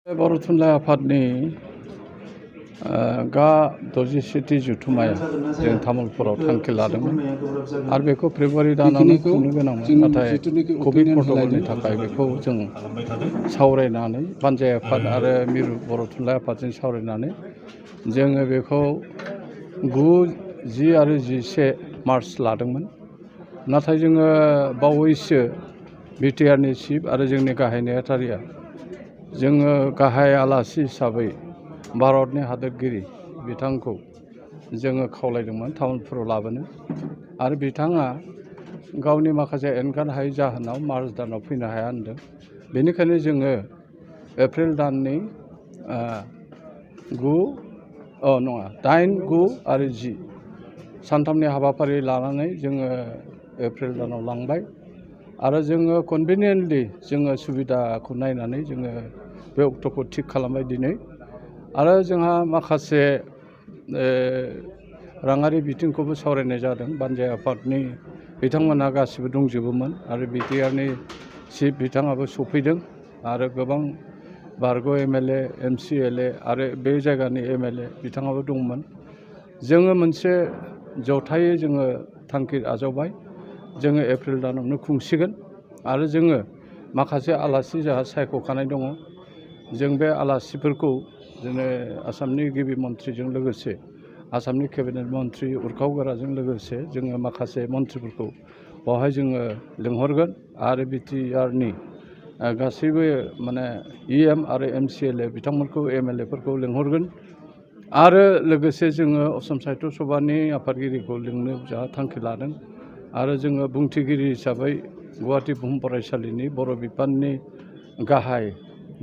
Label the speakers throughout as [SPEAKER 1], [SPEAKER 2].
[SPEAKER 1] बर' थुनलाइ आफादनि गा 67थि जथुम्माया जों तामुलपुराव थांखि लादोंमोन आरो बेखौ फेब्रुवारि दानावनो खुंनो गोनांमोन, नाथाय कभिड प्रट'कलनि थाखाय बेखौ जों सावरायनानै बानजाय आफाद आरो मिरु बर' थुनलाइ आफादजों सावरायनानै जोङो बेखौ 9, 10 आरो 11 मार्च लादोंमोन। नाथाय जोङो बावैसो बिटिआरनि चिफ आरो जोंनि गाहाय नेहाथारिया जोङो गाहाय आलासि हिसाबै भारतनि हादोरगिरि बिथांखौ जोङो खावलायदोंमोन तामुलपुराव लाबोनो, आरो बिथाङा गावनि माखासे एंगारनो हायै जाहोनाव मार्च दानाव फैनो हाया होनदों। बेनिखायनो जोङो एप्रिल दाननि 8, 9 आरो 10 सानथामनि हाबाफारि लानानै जोङो एप्रिल दानाव लांबाय आरो जोङो कनभिनियेन्टलि जोङो सुबिदाखौ नायनानै जोङो बे अक्ट'खौ थिग खालामबाय दिनै। आरो जोंहा माखासे राङारि बिथिंखौबो सावरायनाय जादों। बानजाय आफादनि बिथांमोनहा गासिबो दंजोबोमोन आरो बिटिआरनि चिफ बिथाङाबो सफैदों आरो गोबां बारग' एमएलए, एमसिएलए आरो बे जायगानि एमएलए बिथाङाबो दंमोन। जोङो मोनसे जथायै जोङो थांखि आजावबाय, जोङो एप्रिल दानावनो खुंसिगोन आरो जोङो माखासे आलासि जोंहा सायख'खानाय दङ। जों बे आलासिफोरखौ जोङो आसामनि गिबि मन्थ्रिजों लोगोसे आसामनि केबिनेट मन्थ्रि उरखाव गोराजों लोगोसे जोङो माखासे मन्थ्रिफोरखौ बावहाय जोङो लिंहरगोन आरो बिटिआरनि गासैबो इएम आरो एमसिएलए बिथांमोनखौ एमएलएफोरखौ लिंहरगोन आरो लोगोसे जोङो असम साहित्य सभानि आफादगिरिखौ लिंनो जोंहा थांखि लादों आरो जोङो बुंथिगिरि हिसाबै गुवाहाटी बुहुम फरायसालिनि बर' बिफाननि गाहाय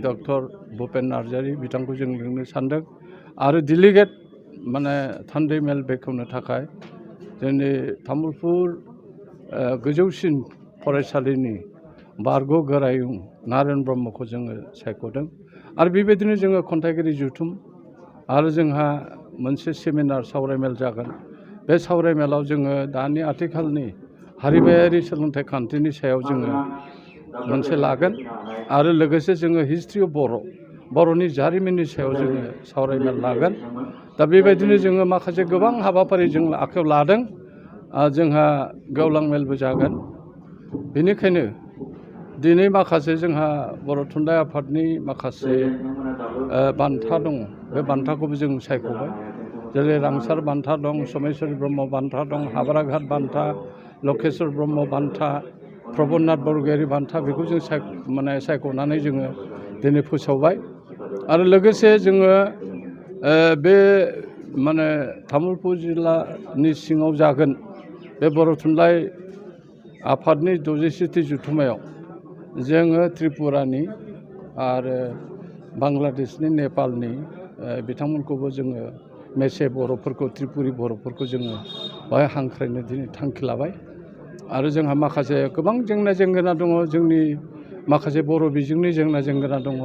[SPEAKER 1] डक्टर भुपेन नार्जारी बिथांखौ जों लिंनो सानदों आरो डेलिगेट थान्दै मेल बेखेवनो थाखाय जोंनि तामुलपुर गोजौसिन फरायसालिनि बारग' गोरायुं नारेन ब्रह्मखौ जोङो सायख'दों। आरो बेबायदिनो जोङो खन्थाइगिरि जथुम आरो जोंहा मोनसे सेमिनार सावरायमेल जागोन। बे सावरायमेलाव जोङो दानि आथिखालनि हारिमायारि सोलोंथाइ खान्थिनि सायाव जोङो मोनसे लागोन आरो लोगोसे जोङो हिस्ट्रि अफ बर'नि जारिमिननि सायाव जोङो सावरायमेल लागोन। दा बेबायदिनो जोङो माखासे गोबां हाबाफारि जों आखायाव लादों। जोंहा गेवलां मेलबो जागोन। बेनिखायनो दिनै माखासे जोंहा बर' थुनलाइ आफादनि माखासे बान्था दङ, बे बान्थाखौबो जों सायख'बाय। जेरै रांसार बान्था दं, समेश्वरी ब्रह्म बान्था दं, हाबराघाट बान्था, लकेश्वर ब्रह्म बान्था, प्रबन्नाथ बरगयारी बान्था, बेखौ जों सायख'नानै जोङो दिनै फोसावबाय। आरो लोगोसे जोङो बे तामुलपुर जिल्लानि सिङाव जागोन बे बर' थुनलाइ आफादनि 67थि जथुम्मायाव जोङो त्रिपुरानि आरो बांलादेशनि, नेपालनि बिथांमोनखौबो जोङो मेसे बर'फोरखौ, त्रिपुरि बर'फोरखौ जोङो बाहाय हांख्रायनो दिनै थांखि लाबाय। आरो जोंहा माखासे गोबां जेंना जेंगोना दङ, जोंनि माखासे बर' बिजोंनि जेंना जेंगोना दङ,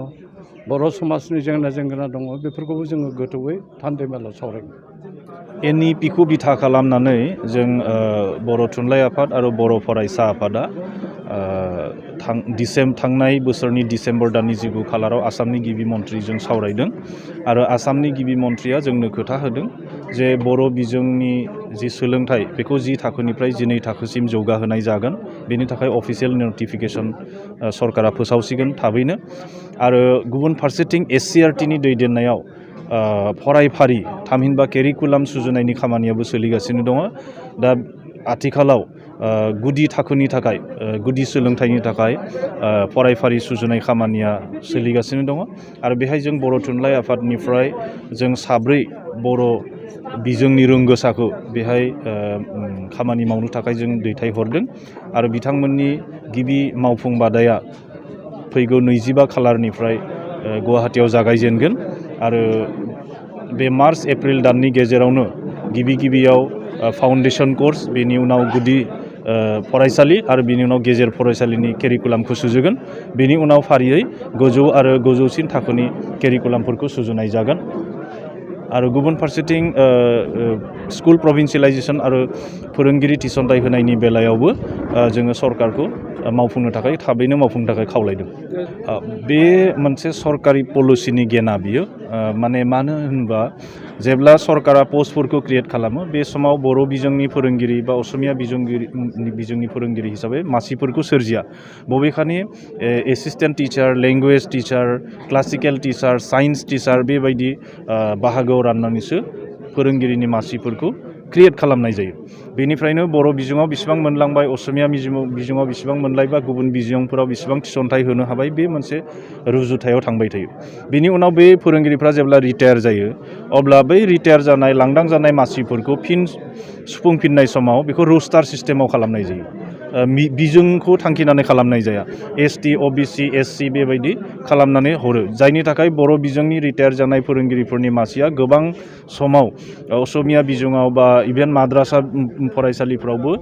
[SPEAKER 1] बर' समाजनि जेंना जेंगोना दङ, बेफोरखौबो जोङो गोथौयै थान्दै मेलाव सावरायगोन।
[SPEAKER 2] एनइपिखौ बिथा खालामनानै जों बर' थुनलाइ आफाद आरो बर' फरायसा आफादा थांनाय बोसोरनि डिसेम्बर दाननि 19 खालाराव आसामनि गिबि मन्थ्रिजों सावरायदों आरो आसामनि गिबि मन्थ्रिया जोंनो खोथा होदों जे बर' बिजोंनि जि सोलोंथाइ बेखौ 10 थाखोनिफ्राय 12 थाखोसिम जौगाहोनाय जागोन। बेनि थाखाय अफिसियेल नटिफिकेसन सरकारा फोसावसिगोन थाबैनो। आरो गुबुन फारसेथिं एससिआरटिनि दैदेननायाव फरायफारि थामहिनबा केरिकुलाम सुजुनायनि खामानियाबो सोलिगासिनो दङ। दा आथिखालाव गुदि थाखोनि थाखाय, गुदि सोलोंथाइनि थाखाय फरायफारि सुजुनाय खामानिया सोलिगासिनो दङ आरो बेहाय जों बर' थुनलाइ आफादनिफ्राय जों 7 बर' बिजोंनि रोंगोसाखौ बेहाय खामानि मावनो थाखाय जों दैथायहरदों आरो बिथांमोननि गिबि मावफुं बादाया फैगौ 25 खालारनिफ्राय गुवाहाटीयाव जागायजेनगोन आरो बे मार्च एप्रिल दाननि गेजेरावनो गिबियाव फाउन्डेसन कर्स, बेनि उनाव गुदि फरायसालि आरो बिनि उनाव गेजेर फरायसालिनि केरिकुलामखौ सुजुगोन। बेनि उनाव फारियै गोजौ आरो गोजौसिन थाखोनि केरिकुलामफोरखौ सुजुनाय जागोन। आरो गुबुन फारसेथिं स्कुल प्रभिन्सियेलाइजेसन आरो फोरोंगिरि थिसनथाइ होनायनि बेलायावबो जोङो सरकारखौ थाबैनो मावफुंनो थाखाय खावलायदों। बे मोनसे सरकारि पलिसिनि गेना बियो माने मानो होनबा जेब्ला सरकारा पस्टफोरखौ क्रिएट खालामो बे समाव बर' बिजोंनि फोरोंगिरि बा असमिया बिजोंनि फोरोंगिरि हिसाबै मासिफोरखौ सोरजिया बबेखानि assistant teacher language teacher classical teacher science teacher बेबायदि बाहागोआव राननानैसो फोरोंगिरिनि मासिफोरखौ क्रिएट खालामनाय जायो बेनिफ्रायनो बर' बिजोङाव बेसेबां मोनलांबाय असमिया बिजोङाव बेसेबां मोनलायबा गुबुन बिजोंफोराव बेसेबां थिसनथाइ होनो हाबाय बे मोनसे रुजुथायाव थांबाय थायो बेनि उनाव बे फोरोंगिरिफ्रा जेब्ला रिटायार जायो अब्ला बै रिटायार जानाय लांदां जानाय मासिफोरखौ फिन सुफुंफिननाय समाव बेखौ रस्टार सिस्टेमाव खालामनाय जायो बिजोंखौ थांखिनानै खालामनाय जाया एसटि अबिसि एससि बेबायदि खालामनानै हरो जायनि थाखाय बर' बिजोंनि रिटायार जानाय फोरोंगिरिफोरनि मासिया गोबां समाव असमिया बिजोङाव बा इभेन माद्रासा फरायसालिफ्रावबो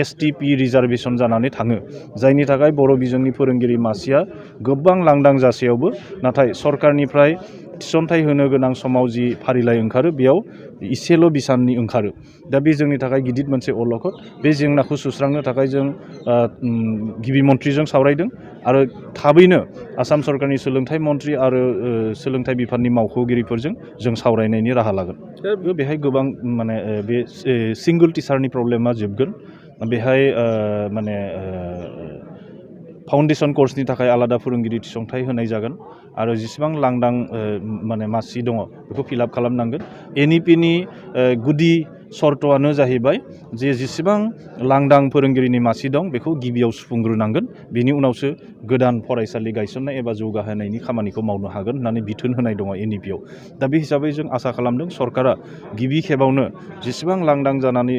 [SPEAKER 2] एसटिपि रिजार्भेसन जानानै थाङो जायनि थाखाय बर' बिजोंनि फोरोंगिरि मासिया गोबां लांदां जासेयावबो नाथाय सरकारनिफ्राय थिसनथाइ होनो गोनां समाव जि फारिलाइ ओंखारो बेयाव इसेल' बिसाननि ओंखारो दा बे जोंनि थाखाय गिदिर मोनसे अलखद बे जेंनाखौ सुस्रांनो थाखाय जों गिबि मन्थ्रिजों सावरायदों आरो थाबैनो आसाम सरकारनि सोलोंथाइ मन्थ्रि आरो सोलोंथाइ बिफाननि मावख'गिरिफोरजों जों सावरायनायनि राहा लागोन बेहाय गोबां माने बे सिंगोल टिचारनि प्रब्लेमा जोबगोन बेहाय माने फाउन्डेसन कर्सनि थाखाय आलादा फोरोंगिरि थिसनथाइ होनाय जागोन आरो जेसेबां लांदां माने मासि दङ बेखौ फिलआप खालामनांगोन एनइपिनि गुदि सर्तआनो जाहैबाय जे जेसेबां लांदां फोरोंगिरिनि मासि दं बेखौ गिबियाव सुफुंग्रोनांगोन बेनि उनावसो गोदान फरायसालि गायसननाय एबा जौगाहोनायनि खामानिखौ मावनो हागोन होननानै बिथोन होनाय दङ एनइपिआव दा बे हिसाबै जों आसा खालामदों सरकारा गिबि खेबावनो जेसेबां लांदां जानानै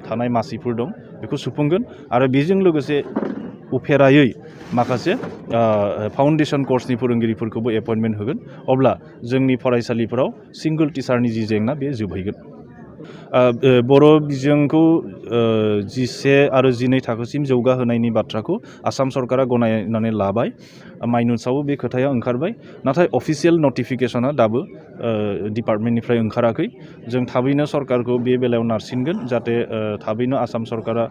[SPEAKER 2] थानाय मासिफोर दं बेखौ सुफुंगोन आरो बेजों लोगोसे उफेरायै माखासे फाउन्डेसन कर्सनि फोरोंगिरिफोरखौबो एपइन्टमेन्ट होगोन अब्ला जोंनि फरायसालिफोराव सिंगोल टिचारनि जि जेंना बे जोबहैगोन बर' बिजोंखौ 11 आरो 12 थाखोसिम जौगाहोनायनि बाथ्राखौ आसाम सरकारा गनायनानै लाबाय माइनुसावबो बे खोथाया ओंखारबाय नाथाय अफिसियेल नटिफिकेसना दाबो डिपार्टमेन्टनिफ्राय ओंखाराखै जों थाबैनो सरकारखौ बे बेलायाव नारसिनगोन जाहाथे थाबैनो आसाम सरकारा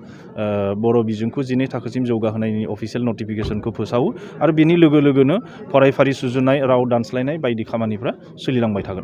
[SPEAKER 2] बर' बिजोंखौ 12 थाखोसिम जौगाहोनायनि अफिसियेल नटिफिकेसनखौ फोसावो आरो बेनि लोगो लोगोनो फरायफारि सुजुनाय राव दानस्लायनाय बायदि खामानिफ्रा सोलिलांबाय थागोन